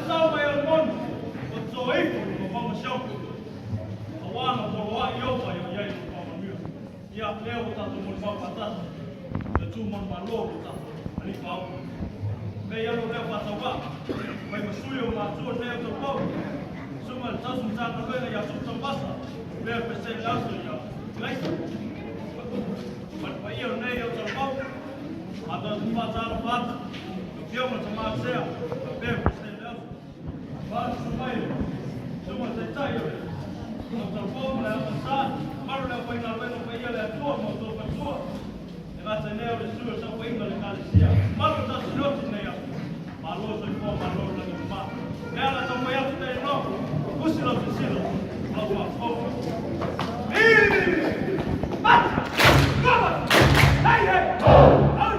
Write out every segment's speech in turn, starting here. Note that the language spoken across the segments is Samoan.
sao mai o le moni, ua totoa ifo i luga o mauga Siona, aua na poloai Ieova e o i ai lona faamanuia. Ia, lea ua tatou molimau faatasi, le tu manumalo o lo tatou Alii Faaola. Pei alo lea faatauvaa, fai ma sui o matua nei o taupou, Susuga i le Tausi Matagaluega ia Tupu Taupasa, lea le Peresene le Aso ia Ilaisa. Ma le paia o nei o taupou, matou te faatalofa atu, lau Afioga i le Tama Sea, faapea le Peresene le Aso. Valusu mai le Susuga i le Taitai o le Au Taupou ma le Aoga Sa, mamalu le aufaigaluega paia le Atua ma outou faletua, e gata i lea o le sui o le saofaiga a le Ekalesia, mamalu o le tatou Sinoti i lenei aso. Malo le soifua, malo le lagi mama. O lea o le a taumafai atu nei no, usi lau silasila, lau faafofoga. Vili, vili, vili, mata, kova, hei, hei, ho, oi.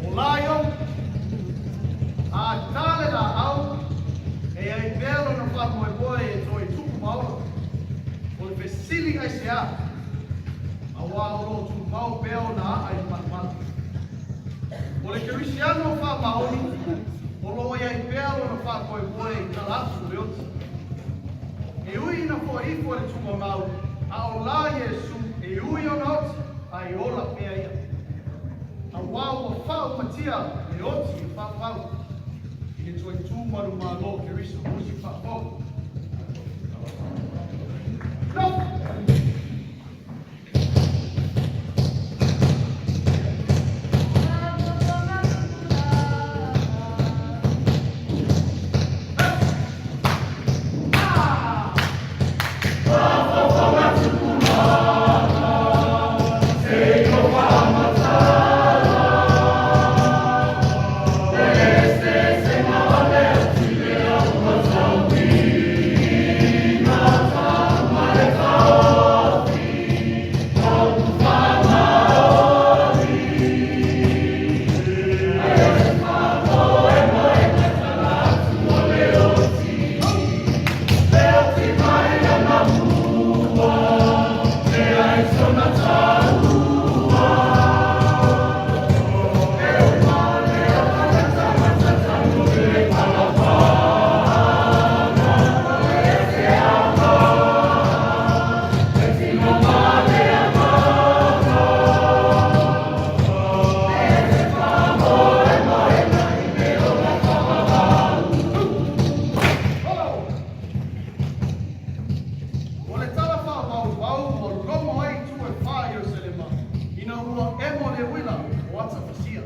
O Lion, a tā le laau, e ai pea lona faamoemoe e toe tupu ma ola. O le fesili aisea? Auā o lo o tumau pea ona a'a i le malumalu. O le Kerisiano faamaoni, o lo o i ai pea lona faamoemoe i tala atu o le oti. E ui ina fo'i ifo i le tuuamau, a o la Iesu e ui ona oti, a e ola pea ia. Auā ua faaumatia le oti e faapau i le toe tu manumalo o Keriso Tusi Faapau. No! O le tala faamaumau ua logo ai itu e fā i Ierusalema ina ua emo le uila o ata fasia.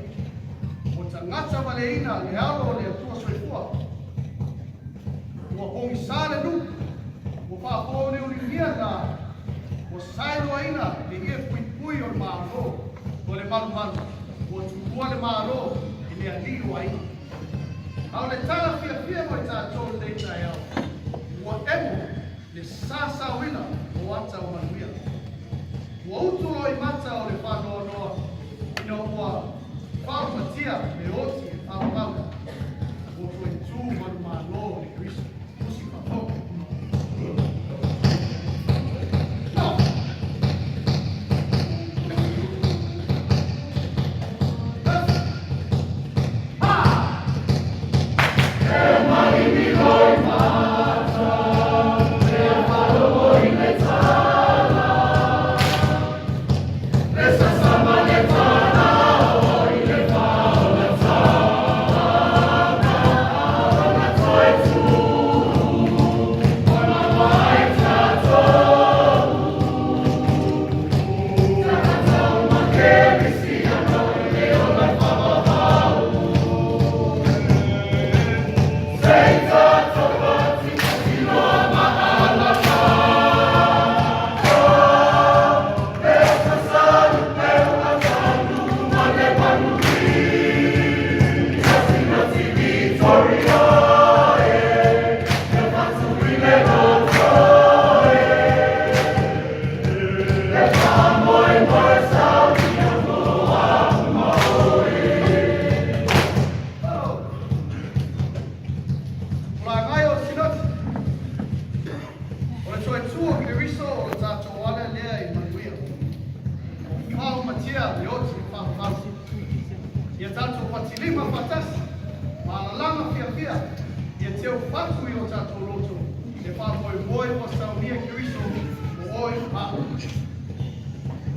Ua tagata valeina le Alo o le Atua Soifua. Ua pogisā le nuu, ua faapouliuligia le laau, ua saeluaina le ie puipui o le Malo o le malumalu, ua tuua le Malo i le alii o aiga. A o le tala fiafia mo i tatou i lenei taeao, ua emo le sasaoina o ata o manuia. Ua utu loimata o le faanoanoa ina ua faaumatia le oti e faapau ua toe tu manumalo le Keriso. Tusi Faapau. No! O la agai o le Sinoti, o le toe tu o Keriso o le tatou ala lea i manuia. Ua faaumatia le oti e faapau. Ia tatou patilima faatasi ma alalaga fiafia, ia teu fatu i o tatou loto le faamoemoe ua saunia Keriso mo oe ma au.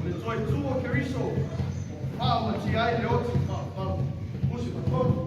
O le toe tu o Keriso ua faaumatia ai le oti e faapau. Tusi Faatonu.